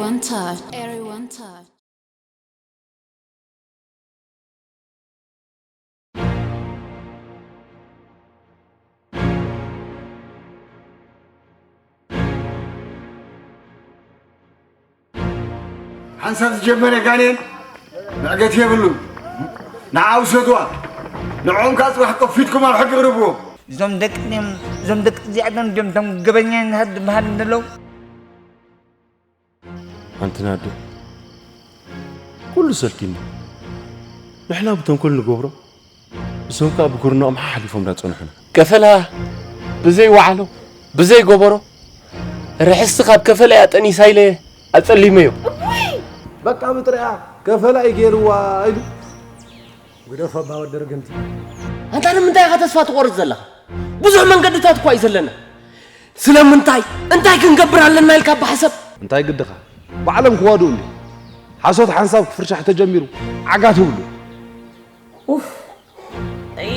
One touch. Everyone touch. ሓንሳብ ዝጀመረ ጋኔን መዕገቲ የብሉን። ንዓ ውሰድዋ፣ ንዕኦም ከዓ ፅባሕ ከፊትኩም ኣብ ሕጊ ቅርብዎ። እዞም ደቂ እዚኦም፣ እዞም ደቂ እዚኣቶም ድዮም እቶም ገበኛ ንሃድ በሃል ዘለዉ? ኣንቲ ናዲ፣ ኩሉ ሰልኪኒ። ንሕና ብተንኮል ንገብሮ፣ እሶም ከኣ ብጉርናኦም ሓሓሊፎም ዳጸንሑና። ከፈላ ብዘይ ወዓሎ፣ ብዘይ ጎበሮ፣ ርሕስቲ ካብ ከፈላ እያ ጠኒሳ ኢለ ኣጸሊመዮ። በቃ ብጥሪኣ ከፈላ እዩ ገይርዋ ኢሉ ግደፎ ኣባ ወዲ ርግምቲ። ኣንታ ንምንታይ ኢኻ ተስፋ ትቖርጽ ዘለኻ? ብዙሕ መንገድታት እኳ እዩ ዘለና። ስለምንታይ? እንታይ ክንገብር ኣለና ኢልካ ኣባ ሓሰብ? እንታይ ግድኻ? ባዕሎም ክዋድኡ እንዲ። ሓሶት ሓንሳብ ክፍርሻሕ ተጀሚሩ ዓጋ ትብሉ። ኡፍ። እይ።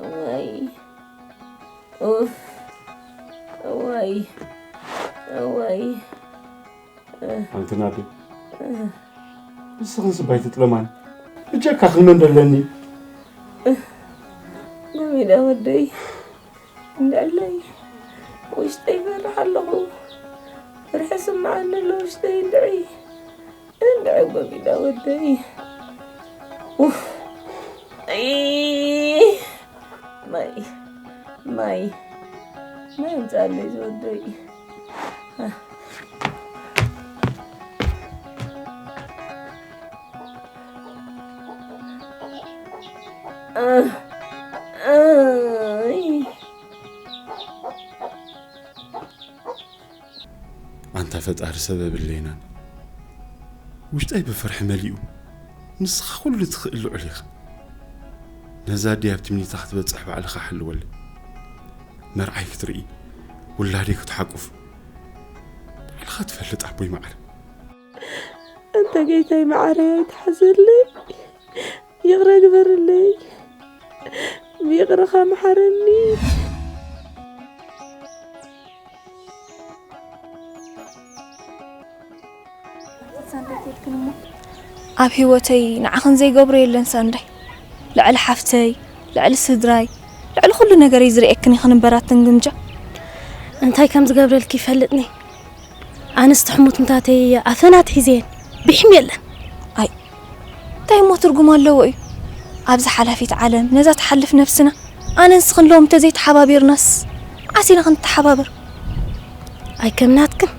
እዋይ፣ ኡፍ፣ እዋይ፣ እዋይ። ኣንቲ ናዲ፣ ንስኽን ስባይ ትጥለማኒ። ብጀካ ክመን ደለኒ? ጎሚዳ ወደይ፣ እንዳለይ፣ ውሽጠይ ይፈርሕ ኣለኹ። ፍርሒ ስምዓኒ ኣሎ ውሽጠይ እንድዒ። እንድዒ ጎሚዳ ወደይ። ኡፍ። እይ። ማይ፣ ማይ፣ ማይ ኣምፅኣለይ ዝወደይ። ኣንታ ፈጣሪ ሰብ የብለይናን። ውሽጠይ ብፍርሒ መሊኡ። ንስኻ ኩሉ ትኽእል ልዑል ኢኻ። ነዛ ኣደይ ኣብ ትምኒታ ክትበጽሕ ባዕልኻ ሓልወለይ። መርዓይ ክትርኢ፣ ውላደይ ክትሓቁፍ ባዕልኻ ትፈልጥ ኣቦይ መዓረ። ኣንታ ጌታይ መዓረይ ኣይትሓዘለይ። ይቕረ ግበርለይ። ብይቕረኻ መሓረኒ። ኣብ ህይወተይ ንዓኽን ዘይገብሮ የለን ሳንዳይ። ልዕሊ ሓፍተይ፣ ልዕሊ ስድራይ፣ ልዕሊ ኩሉ ነገረይ ዝርእየክን ኢኽን እምበር ኣትን ግምጃ። እንታይ ከም ዝገብረልኪ ይፈልጥኒ። ኣንስቲ ሕሙት ምታተይ ኣፈን ኣትሒዘየን ብሒም የለን። ኣይ፣ እንታይ እሞ ትርጉም ኣለዎ እዩ? ኣብዚ ሓላፊት ዓለም ነዛ ትሓልፍ ነፍስና ኣነ ንስኽን ሎም እንተዘይተሓባቢርናስ መዓስ ኢና ክንተሓባበር? ኣይከምናትክን፣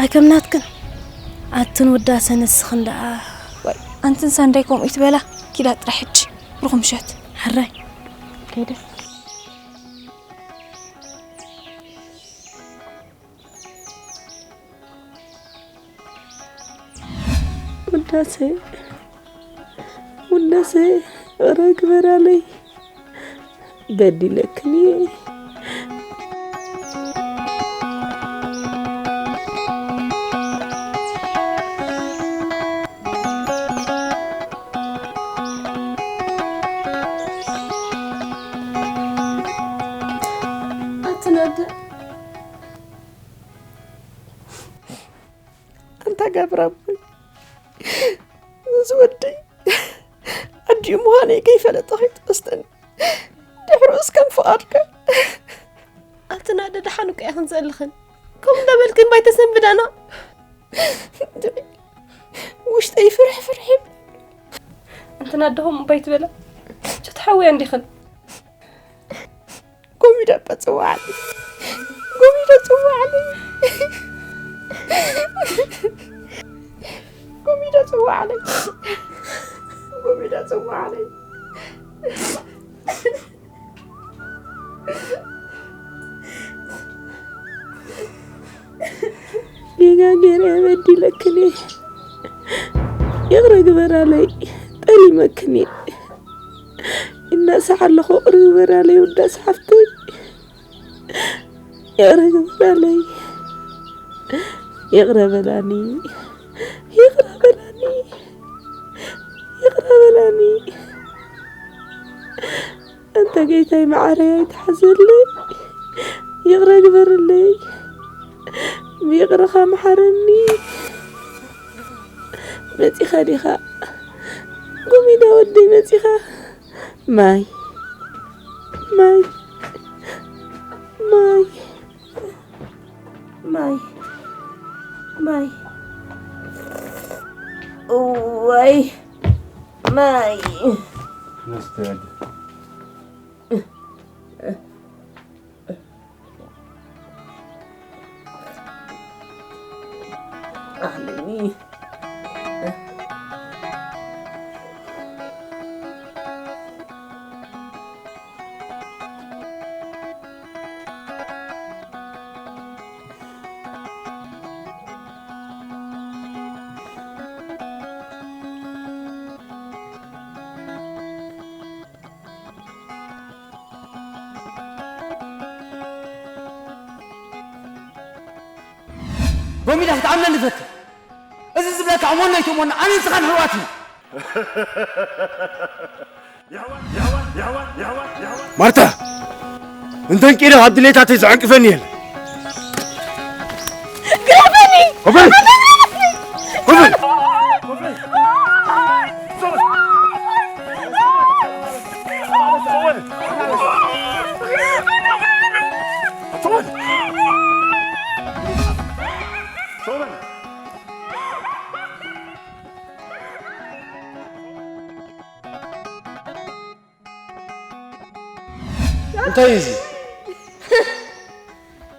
ኣይከምናትክን። ኣትን ውዳሰ ንስኽን ደኣ። ዋይ፣ ኣንትን ሳንዳይ ከምኡ ይትበላ። ኪዳ ጥራሕ ሕጂ። ብሩኽ ምሸት። ሕራይ። ከይደ። ውዳሰ፣ ውዳሰ፣ ኧረ ግበራለይ። በዲለክኒ። ገብረ ኣቦይ፣ እዚ ወደይ ኣዲኡ ምዃነይ ከይፈለጠ ከይትወስደኒ፣ ድሕሩስ ከም ፍቓድካ። ኣንትና ኣደ ደሓን እኮ ኢኽን ዘለኽን። ከምኡ እንዳበልክን ባይ ተሰንብዳና። ውሽጠይ ፍርሕ ፍርሕ ይብል። ኣንትና ኣደኹም እምባይ ትበላ። ጭት ሓውያ እንዲኽን። ጎሚዳ እባ ጽውዓለይ። ጎሚዳ ጽውዓለይ። ጎሚዳ ጽውዓለይ። ጎሚዳ ጽውዓለይ። ጌጋ ገይረ በዲለክን እየ። ይቕረ ግበራለይ። ጠሊመክን እየ። ይነሳሕ ኣለኹ። ይቕረ ግበራለይ ውዳስ ሓፍተይ። ይቕረ ግበራለይ። ይቕረ በላኒ። ይቕረ በላኒ። ይቕረ በላኒ። ኣንታ ጌታይ መዓረይ ኣይትሓዘለይ። ይቕረ ግበርለይ። ብይቕረኻ መሓረኒ። መጺኻ ዲኻ? ጎሚዳ ወደይ መጺኻ? ማይ። ማይ። ማይ። ማይ። ማይ። እዋይ። ማይ። መስተ ወደ ኣህለኒ። ጎሚዳ ክትኣምነኒ ፈትን። እዚ ዝብለካ እሞና ኣይትእሞና፣ ኣነ ንስኻን ኣሕዋት ኢና። ማርታ፣ እንተንቂረ ካብ ድሌታተይ ዘዕንቅፈኒ የለን። ግረፈኒ! ኮበል! ኮበል! እንታይ እዩ እዚ?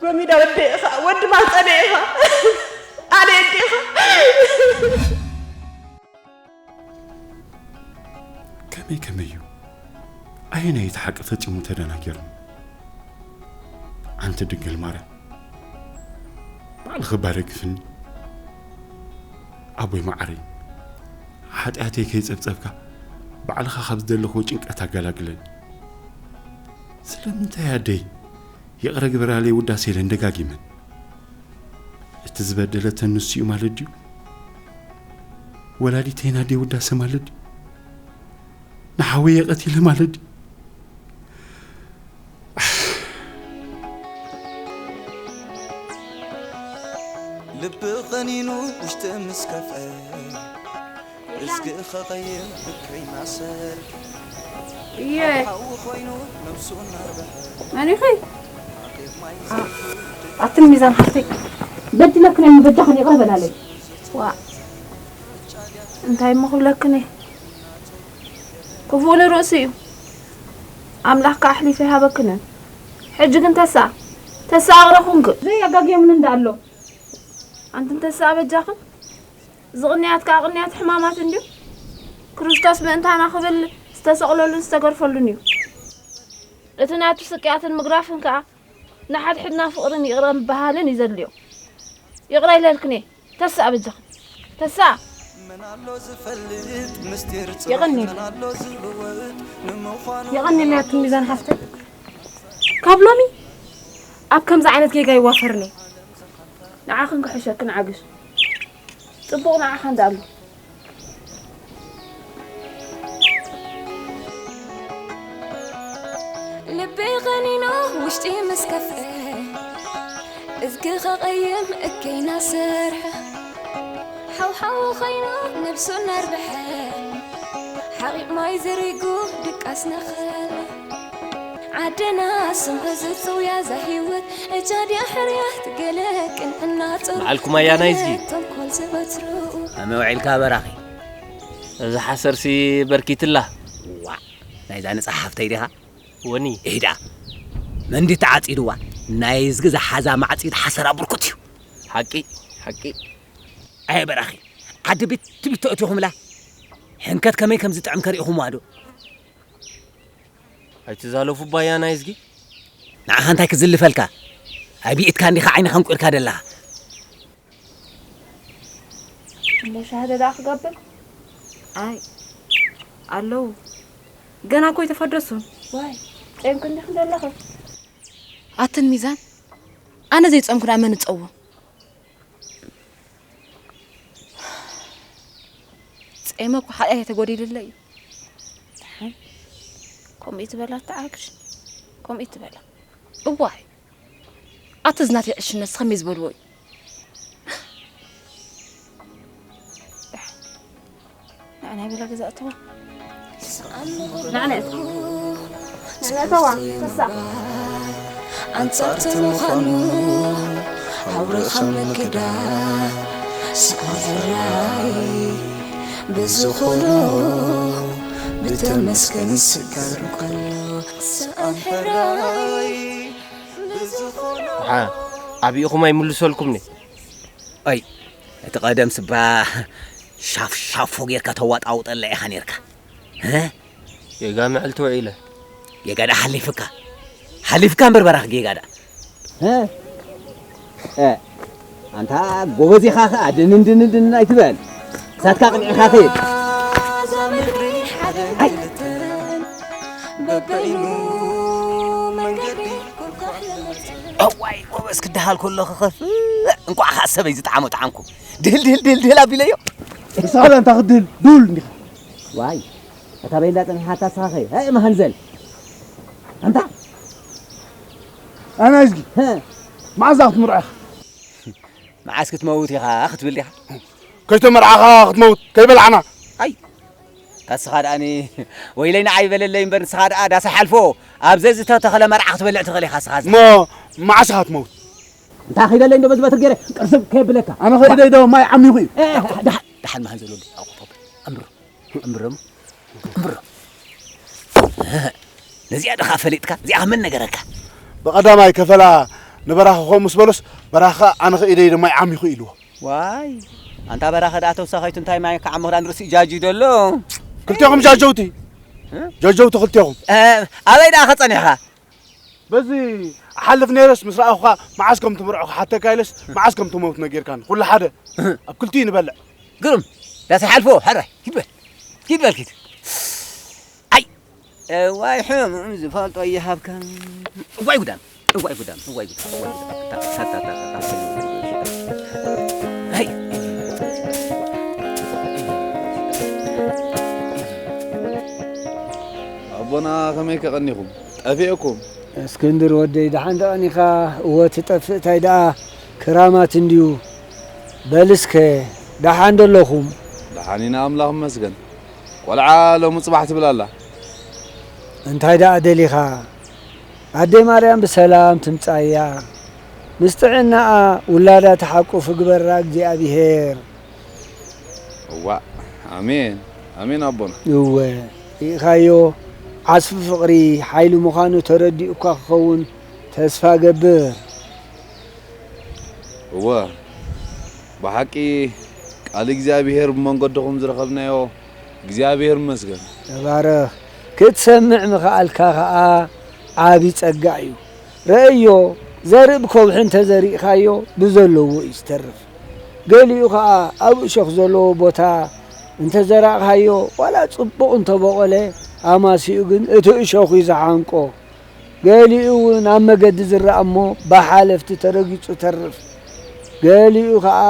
ጎሚዳ ወዲ ኢኻ፣ ወዲ ማህፀነ ኢኻ። ኣነ ኣዴኻ። ከመይ ከመይ እዩ? ኣየናይ እቲ ሓቂ ፈጺሙ ተደናጊሩ? ኣንቲ ድንግል ማርያም፣ ባዕልኺ እባ ደግፍኒ። ኣቦይ መዓረይ፣ ሓጢኣተይ ከይጸብጸብካ፣ ባዕልኻ ካብ ዝደለኽዎ ጭንቀት ኣገላግለኒ። ስለምንታይ ኣደይ ይቕረ ግበራለይ ውዳሴ ኢለን ደጋጊመን? እቲ ዝበደለተን ንሱ እዩ ማለት ድዩ? ወላዲተይ ናደይ ውዳሰ ማለት ድዩ? ንሓወየ ቀቲለ ማለት ድዩ? ልቢ ቐኒኑ ውሽጢ ምስ ከፍአ፣ እዝጊ ኸቐይም እከይ ናሰር። እየ። ሓዊ ኾይኑ ነብሱ እናርበሐ፣ መን ኢኺ? ኣቲ ሚዛን ሓፍተይ፣ በዲለክን እየ፣ በጃኽን ይቕረ በላለይ። ዋእ፣ እንታይ እሞ ክብለክን እየ? ክፉእ ንርእሱ እዩ። ኣምላኽ ከኣ ኣሕሊፉ ኣይሃበክንን። ሕጂ ግን ተስኣ፣ ተስኣ ይቕረ ኩንኪ። ዘይ ኣጋግዮምኒ እንዳ ኣሎ። ኣንትን ተስኣ በጃኽን። እዚ ቅንያት ከኣ ቅንያት ሕማማት እንድዩ። ክርስቶስ ምእንታና ክብል ዝተሰቕለሉን ዝተገርፈሉን እዩ። እቲ ናቱ ስቅያትን ምግራፍን ከኣ ንሓድሕድና ፍቕርን ይቕረ ምብሃልን እዩ ዘድልዮ። ይቕረ ኢለልክን እየ። ተስኣ በጃኽን። ተስኣ። መን ኣሎ ዝፈልጥ ምስጢር ጽባሕ፣ የቐንየለይ። መን ኣሎ ዝዕወት ንምዃኑ። የቐንየለይ ኣቲ ሚዛን ሓፍተይ። ካብ ሎሚ ኣብ ከምዚ ዓይነት ጌጋ ይዋፈርን እየ። ንዓኽን ክሕሸክን ዓግሽ። ጽቡቕ ንዓኻ እንዳኣሉ። ልበይ ቐኒኖ ውሽጢ ምስ ከፍአ፣ እዝጊ ኸቐይም እከይ ናሰርሐ። ሓውሓው ኾይኑ ነብሱ እናርብሐ፣ ሓቒቕ ማይ ዘሪጉ ድቃስ ነኸለ። ዓድና ስም ዝጽውያ እዛ ህይወት፣ እጃ ድያ ሕርያት ገለ ቅንዕና ጾር፣ በዓልኩም ኣያናይ እዝጊ። ተንኮል ዝበትሩ። ከመይ ውዒልካ በራኺ? እዚ ሓሰርሲ በርኪትላ። ዋእ፣ ናይዛ ንጻ ሓፍተይ ዲኻ? ወኒ። ኢዳ። መንዲ ተዓጺድዋ። ናይ እዝጊ ዝሓዛ ማዕጺድ ሓሰራ ብርኩት እዩ። ሓቂ፣ ሓቂ። ኣየ በራኺ፣ ዓዲ ቢት ቢት ተእትኹምላ። ሕንከት ከመይ ከም ዝጥዕም ከሪእኹምዋ ዶ? ኣይትዛለፉ ባያ ናይ እዝጊ። ንዓኻ እንታይ ክዝልፈልካ? ኣይ ብኢትካ እንዲኻ ዓይንኻ እንቁርካ ደለኻ። እሞ ሻሂ ደኣ ክገብር? ኣይ፣ ኣለዉ። ገና እኮ ኣይተፈደሱን። ዋይ፣ ጸምኪ እንዲኺ ዘለኺ። ኣትን ሚዛን፣ ኣነ ዘይጸምኩ ደኣ መን እጸውም? ጸመ እኮ ሓጢኣት ኣይተጎዲልለይ እዩ። ደሓን፣ ከምኡ ትበላ ተዓግሽ፣ ከምኡ ትበላ። እዋይ፣ ኣቲ ዝናተይ ዕሽነት ከመይ ዝበልዎ እዩ? ንዓና ይበላ ገዛ እተዋ። ንዓና እተዋ። ንዓና እተዋ። ተሳ። ኣንጻርቲ ምዃኑ ሃውርኻ ምክዳን ስኣን ሕራይ ብዝኾኖ ብተመስገን ስጋር ከሎ ስኣን ሕራይ ብዝኾኖ ሓ፣ ዓቢኹም ኣይምልሰልኩምኒ። ኣይ፣ እቲ ቀደም ስባ ሻፍ ሻፎ ጌርካ ተዋጣውጠላ ኢኻ ኔርካ። እ? ጌጋ ምዕልቲ ውዒለ። ጌጋ ደኣ ሓሊፍካ። ሓሊፍካ እምበር በራኽ ጌጋ ደኣ። እ? እ፣ ኣንታ ጎበዝ ኢኻ ኸኣ ድንን ድንን ድንን ኣይትበል። እሳትካ ቅንዒኻ ኸይድ። ኣይ። በበይኑ መንገዲ እዋይ፣ ጎበዝ ክደሃል ከሎ ክኸፍእ፣ እንቋዕ ኸኣ ሰበይ ዝጠዓሞ ጠዓምኩ። ድህል፣ ድህል፣ ድህል፣ ድህል ኣቢለዮ። ንስኻ ደኣ እንታይ ክትድህል? ድሁል እንዲኻ። ዋይ፣ እታ በይንዳ ጸኒሓታ ንስኻ ኸ? ሃይ፣ መሃንዘል። ኣንታ? ኣና እዝጊ። ሀ። መዓዝ ክትምርዖ ኢኻ? መዓዝ ክትመውት ኢኻ ክትብል ዲኻ? ከይተመርዓኻ ክትመውት፣ ከይበላዕና። ኣይ፣ ካስኻ ደኣኒ፣ ወይለይ ንዓይ በለለይ እምበር፣ ንስኻ ደኣ ዳሳ ሓልፎ፣ ኣብ ዘዝተተኽለ መርዓ ክትበልዕ ትኽእል ኢኻ፣ ስኻ እሞ፣ መዓስ ኢኻ ትመውት? እንታይ ኺደለይ እንዶ በዚ በትር ገይረ፣ ቅርስብ ከየብለካ። ኣነ ኸይደ ኢዶ ማይ ዓሚኹ እዩ። እ፣ ደሓን፣ ደሓን መሃን ዘሎ ዲ፣ ኣቑ፣ ኣቑ፣ ኣምብሮ፣ ኣምብሮ፣ ኣምብሮ። ነዚኣ ድኻ ፈሊጥካ? እዚኣ መን ነገረካ? ብቐዳማይ ከፈላ ንበራኺ ከምኡ ምስ በሎስ፣ በራኺ ኣነ ኸ ኢደይ ድማ ይዓሚኹ ኢልዎ። ዋይ፣ ኣንታ በራኺ ደኣ ተውሳኸይቱ እንታይ ማይ ክዓምኽ ደኣ ንርእሲ ጃጂ ደሎ? ክልቴኹም ጃጀውቲ። እ? ጃጀውቲ ክልቴኹም። እ፣ ኣበይ ደኣ ኸጸኒሕኻ? በዚ እሓልፍ ነይረስ ምስ ረኣኹኻ መዓስ ከም ትምርዖ ክሓተካ ኢለስ መዓስ ከም ትመውት ነጊርካኒ። ኩሉ ሓደ። ኣብ ክልቲኡ ንበልዕ። ግሩም። ዳስ ይሓልፎ፣ ሕራይ። ሂድ በል። ሂድ በል ኪድ። ኣይ፣ እዋይ ሕሙም ዝፈልጦ ይሃብካ። እዋይ ጉዳም፣ እዋይ ጉዳም፣ እዋይ ጉዳም፣ እዋይ ጉዳም። ታ፣ ታ፣ ታ። ኣይ። ኣቦና ከመይ ከቐኒኹም? ጠፊእኩም? እስክንድር ወደይ፣ ደሓን ተቐኒኻ? እወ ትጠፍእ፣ እንታይ ደኣ ክራማት እንድዩ። በል እስከ፣ ደሓን ዶ ኣለኹም? ደሓን ኢና፣ ኣምላኽ ይመስገን። ቆልዓ ሎሚ ጽባሕ ትብል ኣላ። እንታይ ደኣ ደሊኻ? ኣደይ ማርያም ብሰላም ትምጻእያ። ምስ ጥዕናኣ ውላዳ ትሓቁፍ ግበራ እግዚኣብሄር። እዋእ፣ ኣሜን፣ ኣሜን ኣቦና። እወ፣ ርኢኻዮ፣ ዓስቢ ፍቕሪ ሓይሊ ምዃኑ ተረዲኡካ ክኸውን ተስፋ እገብር። እወ፣ ብሓቂ ቃል እግዚኣብሄር ብመንገድኹም ዝረኸብናዮ እግዚኣብሄር ይመስገን። ተባረኽ። ክትሰምዕ ምኽኣልካ ኸኣ ዓቢ ጸጋ እዩ። ረእዮ፣ ዘርኢ ብከውሒ እንተ ዘሪእኻዮ ብዘለዎ እዩ ዝተርፍ። ገሊኡ ኸኣ ኣብ እሾኽ ዘለዎ ቦታ እንተ ዘራእኻዮ፣ ዋላ ጽቡቕ እንተ በቖለ፣ ኣማሲኡ ግን እቲ እሾኽ እዩ ዝሓንቆ። ገሊኡ እውን ኣብ መገዲ ዝረኣ እሞ ብሓለፍቲ ተረጊጹ ተርፍ። ገሊኡ ኸኣ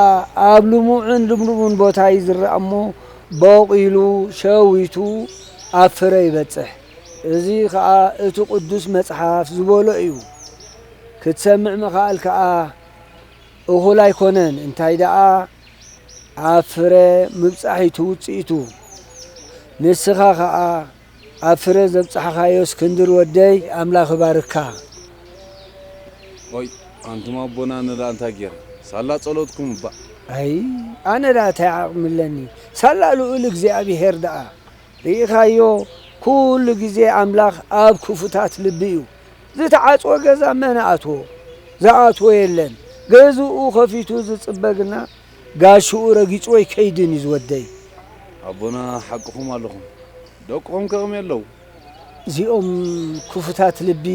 ኣብ ልሙዕን ልምሉምን ቦታ እዩ ዝረኣ እሞ በቑሉ ሸዊቱ ኣብ ፍረ ይበጽሕ። እዚ ኸኣ እቲ ቅዱስ መጽሓፍ ዝበሎ እዩ። ክትሰምዕ ምኽኣል ከኣ እኹል ኣይኮነን። እንታይ ደኣ ኣብ ፍረ ምብጻሕ እዩ እቲ ውጽኢቱ። ንስኻ ኸኣ ኣብ ፍረ ዘብጻሕካዮ እስክንድር ወደይ ኣምላኽ ይባርካ። ኦይ፣ ኣንቱም ኣቦና፣ ኣነ ደኣ እንታይ ገይረ? ሳላ ጸሎትኩም እባ። ኣይ፣ ኣነ ደኣ እንታይ ዓቕሚ ኣለኒ? ሳላ ልኡል እግዚኣብሄር ደኣ። ርኢኻዮ፣ ኩሉ ግዜ ኣምላኽ ኣብ ክፉታት ልቢ እዩ። ዝተዓጽወ ገዛ መን ኣትዎ? ዝኣትዎ የለን። ገዝኡ ኸፊቱ ዝጽበ ግና ጋሽኡ ረጊጽዎ ኣይከይድን እዩ ዝወደይ። ኣቦና ሓቅኹም ኣለኹም። ደቅኹም ከቕሚ ኣለዉ። እዚኦም ክፉታት ልቢ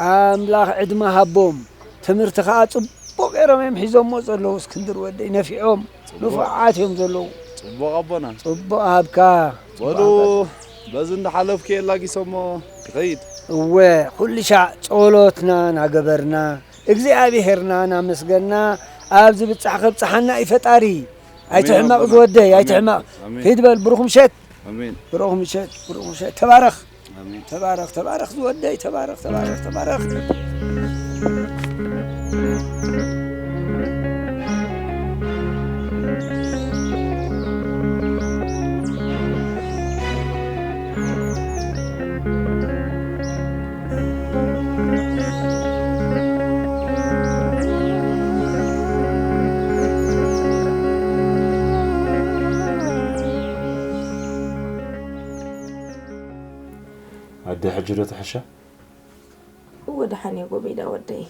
ኣምላኽ ዕድመ ሃቦም። ትምህርቲ ኸኣ ጽቡቕ ገይሮም እዮም ሒዞሞ ዘለዉ። እስክንድር ወደይ ነፊዖም ጽቡቕ። ንፉዓት እዮም ዘለዉ። ጽቡቕ ኣቦና። ጽቡቕ ሃብካ። በሉ፣ ጽቡቕ ሃብካ። በዚ እንዳሓለፍኩ እየ ላጊሰሞ ክኸይድ። እወ፣ ኩሉ ሻዕ ጸሎትና ናገበርና እግዚኣብሄርና ናመስገና ኣብዚ ብጻሕ ከብጽሓና እዩ ፈጣሪ። ኣሜን ኣይትሕመቕ ኣቦና። ዝወደይ፣ ኣሜን። ኣይትሕመቕ። ኣሜን። ኪድ በል፣ ብሩኽ ምሸት። ኣሜን። ብሩኽ ምሸት፣ ብሩኽ ምሸት። ተባረኽ። ኣሜን። ተባረኽ፣ ተባረኽ ዝወደይ፣ ተባረኽ፣ ተባረኽ፣ ተባረኽ። ኣደ ሕጂ ዶ ትሕሻ? እወ፣ ደሓን እየ ጎሚዳ ወደይ።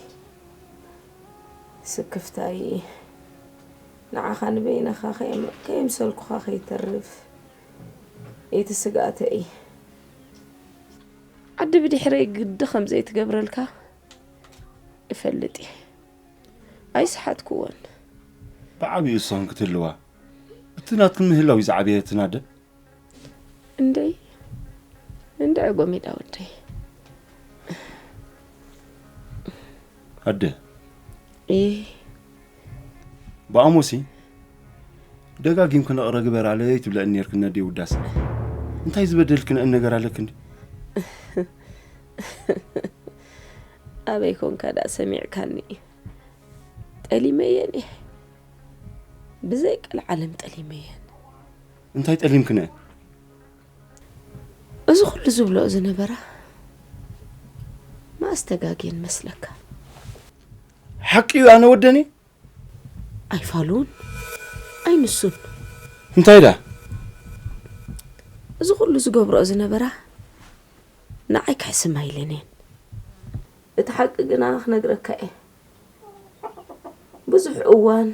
ስክፍታይ ንዓኻ ንበይንኻ ከየም-፣ ከየምሰልኩኻ ከይተርፍ እቲ ስግኣተይ። ዓዲ ብድሕረይ ግዲ ከም ዘይትገብረልካ እፈልጥ እየ። ኣይሰሓትኩዎን። ብዓብዩ እሶን ክትህልዋ። እቲ ናትክን ምህላው እዩ ዝዓበየ እቲ ናደ። እንደይ፣ እንድዒ ጎሚዳ ወደይ። ኣደ። እይ። ብኣሞሲ ደጋጊምክን እቕረ ግበራለይ ትብለኒ ኔርክን ኣደይ ውዳሰ። እንታይ ዝበደልክን ነገር ኣለክን? ኣበይ ኮንካ ደኣ ሰሚዕካኒ? ጠሊመየን እየ። ብዘይ ቀልዓለም ጠሊመየን። እንታይ ጠሊምክነ? እዚ ኩሉ ዝብልኦ ዝነበራ መኣስ ተጋግየን መስለካ? ሓቂ እዩ ኣነ ወደኒ? ኣይፋሉን ኣይንሱን። እንታይ ዳ? እዚ ኩሉ ዝገብርኦ ዝነበራ ንዓይ ክሕስማ ኢለን እየን። እቲ ሓቂ ግና ክነግረካ እየ። ብዙሕ እዋን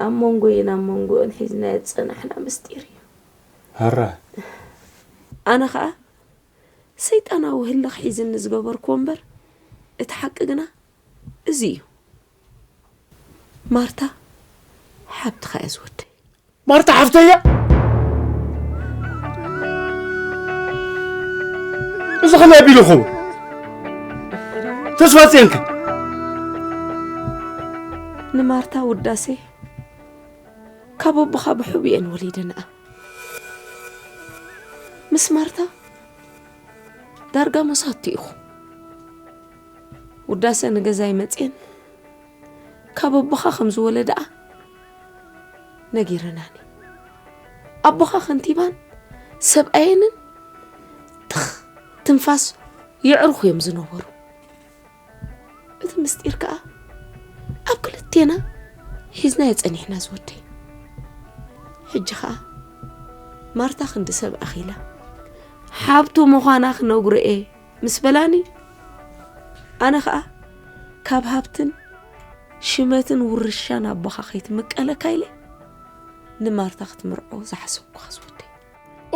ኣብ መንጎይን ኣብ መንጎኦን ሒዝናዮ ዝጸናሕና ምስጢር እዩ። ሀራ። ኣነ ኸኣ ሰይጣናዊ ህልኽ ሒዝኒ ዝገበርክዎ እምበር፣ እቲ ሓቂ ግና እዚ እዩ። ማርታ ሓብትኻ እያ ዝወደይ። ማርታ ሓፍተይ እያ? እዚ ከመይ ኣቢሉ ይኸውን? ተስፋ ጽዮንከ? ንማርታ ውዳሴ ካብ ኣቦኻ ብሕቡ እየን ወሊደንኣ። ምስ ማርታ ዳርጋ መሳቱ ኢኹ። ውዳሰ ንገዛይ መጽየን ካብ ኣቦኻ ከም ዝወለድኣ ነጊረናኒ። ኣቦኻ ከንቲባን ሰብኣየንን ትኽ ትንፋስ የዕርኹ እዮም ዝነበሩ። እቲ ምስጢር ከኣ ኣብ ክልቴና ሒዝናዮ ጸኒሕና ዝወደይ። ሕጂ ከኣ ማርታ ክንዲ ሰብ ኣኺላ ሓብቱ ምዃና ክነግሮ እየ ምስ በላኒ፣ ኣነ ከኣ ካብ ሃብትን ሽመትን ውርሻን ኣቦኻ ከይትምቀለካ ኢለ ንማርታ ክትምርዖ ዝሓሰብኩኻ ዝወደይ።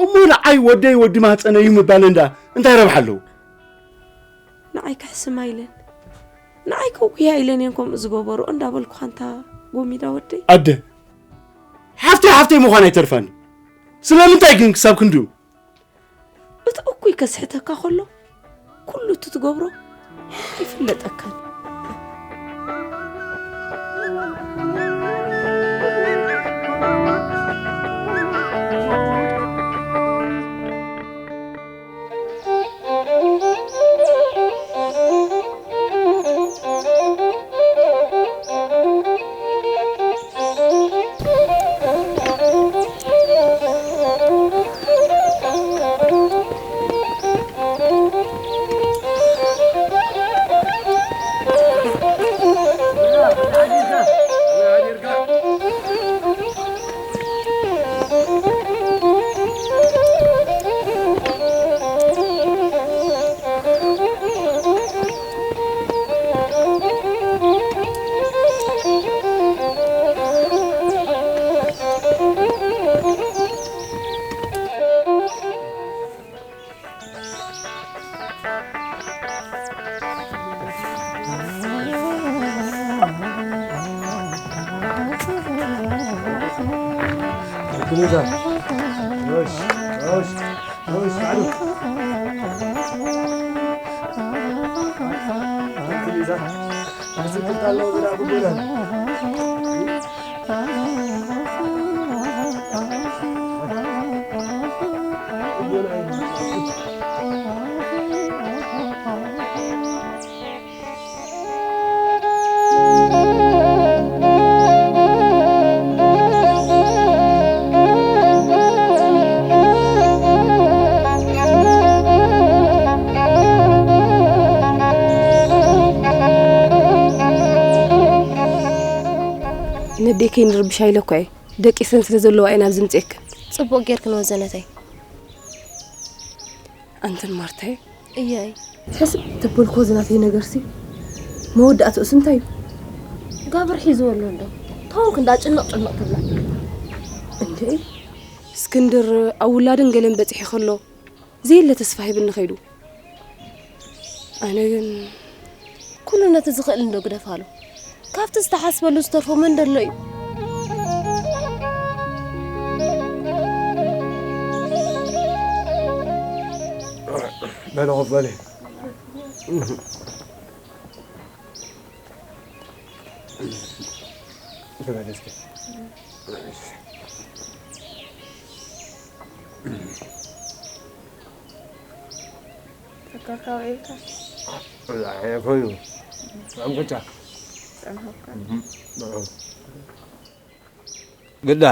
እሞ ንዓይ ወደይ ወዲ ማህፀነይ እዩ ምባል እንዳ እንታይ ረብሓ ኣለዎ? ንዓይ ክሕስማ ኢለን፣ ንዓይ ከጉህያ ኢለን እየን ከምኡ ዝገበርኦ እንዳበልኩኻ እንታ ጎሚዳ ወደይ። ኣደ፣ ሓፍተይ ሓፍተይ ምዃን ኣይተርፋን። ስለምንታይ ግን ክሳብ ክንድኡ? እቲ እኩይ ከስሕተካ ከሎ፣ ኩሉ እቲ ትገብሮ ኣይፍለጠካን። ሮሽ፣ ሮሽ፣ ሮሽ፣ ኣሉ። እዛ፣ ምስክርታ ኣለዎ፣ ብላ ብጎና። ነዴከይ ንርብሻ ኢለ እኮ እየ። ደቂሰን ስለ ዘለዋ እየ ናብዚ ምፅኤክን። ፅቡቕ ጌርክን ወዘነተይ። ኣንተን ማርታይ። እያይ። ሕስብ ተበልኮ ዝናተይ ነገርሲ መወዳእትኡስ እንታይ እዩ? ጋብር ሒዝዎ ኣሎ እንዶ። ታውን ክንዳ ጭንቕ ጭንቕ ትብላ። እንዴ፣ እስክንድር ኣብ ውላድን ገለን በፂሑ ከሎ ዘየለ ተስፋ ሂብኒ ከይዱ። ኣነ ግን ኩሉ ነቲ ዝኽእል እንዶ ግደፋሉ። ካብቲ ዝተሓስበሉ ዝተርፎ መን ደሎ እዩ? በለ ክፈሊ። ተመለስኪ። ተካካው ኢልካ? ላ፣ ኮይኑ። ኣምጎቻ። ጸንሖካ? እም፣ ግዳ።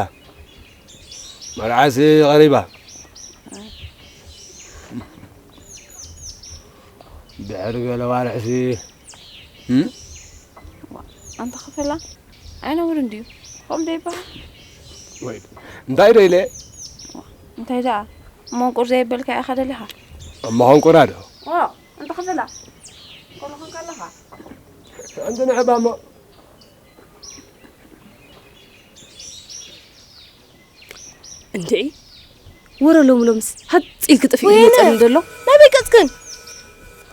መርዓሲ ቀሪባ። ድሕሪ ገለ ዋርሕሲ፣ እም? ዋ፣ ኣንተ ክፈላ? ኣይነውርን ድዩ? ከምኡ ዶ ይበሃል? ወይ፣ እንታይ ዶ ኢለ? ዋ፣ እንታይ ደኣ? መንቁር ዘይበልካ ኢኻ ደሊኻ? እሞ መንቁራ ዶ? ዋ፣ ኣንተ ክፈላ? ኮሎ ኾንካ ኣለኻ? ኣንተ ንዕባ እሞ። እንድዒ፣ ወረ ሎምሎምስ ሃጽ ኢልኪ ጥፊእኒ ወይነ! መጸኒ ደሎ። ናበይ ቀጽክን?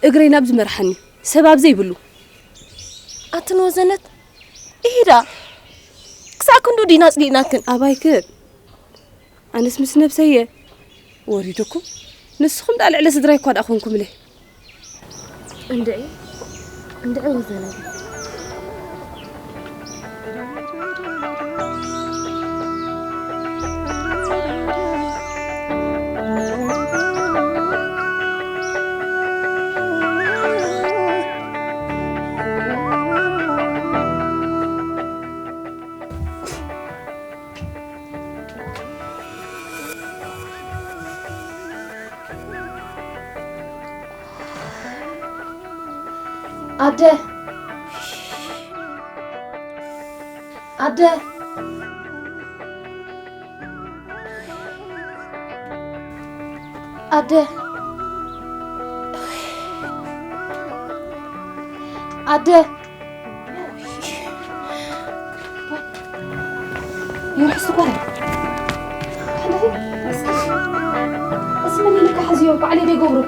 እግረይ ናብ ዝመርሓኒ፣ ሰብ ኣብ ዘይብሉ። ኣትን ወዘነት፣ ኢሂዳ። ክሳዕ ክንዱ ዲና ኣጽሊእናክን። ኣባይክን፣ ኣነስ ምስ ነብሰየ ወሪዱኩም። ንስኹም ደኣ ልዕሊ ስድራይ እኳ ደኣ ኮንኩምለይ። እንድዒ፣ እንድዒ ወዘነይ። ኣደ! ኣደ! ኣደ! ኣደ! ይርሕስ ጓል። ሕለፊ፣ እስኪ፣ እስኪ መን ኢልካ ሕዝዮ፣ ባዕለይ ዶ ይገብሮ?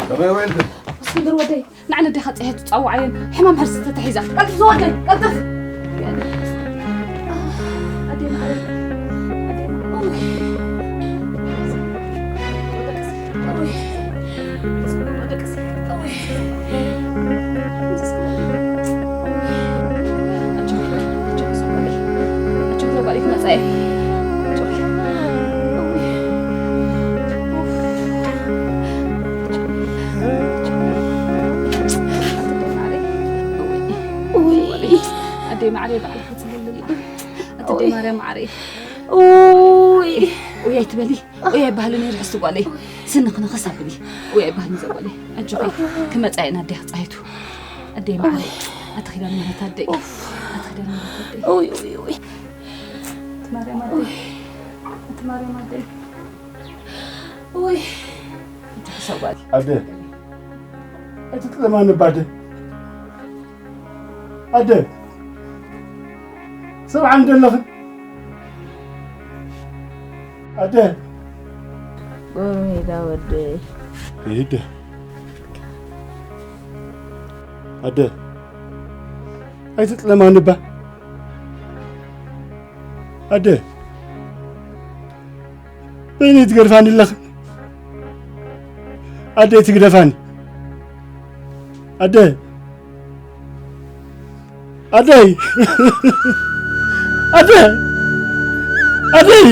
ከመይ ወይልክን? እስክንድር ወደይ፣ ንዓነ ዲኻ ጸሄት ትጻውዓየን? ሕማም ሕርሲ ተታሒዛ። ቀልጥፍ ዝወደይ፣ ቀልጥፍ! ኣደይ ማዕረይ። ኣደይ ማዕረይ። ኣደይ ማዕረይ፣ ባዕልኻ ጽለለላ። ኣደይ ማርያም ማዕረይ። ኡይ። ኡይ ኣይትበሊ። ኡይ ኣይበሃልን እዩ ርሕስቲ ጓለይ። ስንኽ ንኸስ ኣብሊ። ኡይ ኣይበሃልን ዘጓለይ። ኣጆኺ ክመጻ እየን ኣደይ ክጻይቱ። ኣደይ ማዕረይ። ኣቲ ኪዳነ ምሕረት ኣደይ። ኣቲ ኪዳነ ምሕረት ኣደይ። ኡይ፣ ኡይ፣ ኡይ። ኣቲ ማርያም ኣደይ። ኣቲ ማርያም ኣደይ። ኡይ። ኣቲ ክሰብ ጓለይ። ኣደ። እቲ ጥለማን ባደ። ኣደ፣ ሰምዓኒ ዶ ኣለኽን? ኣደ። ጎርሜዳ ወደይ። ይደ። ኣደ። ኣይትጥለማኒ እባ። ኣደ። በይነይ ትገድፋኒ ኣለኽን? ኣደ ትግደፋኒ። ኣደ። ኣደይ! ኣደ! ኣደይ!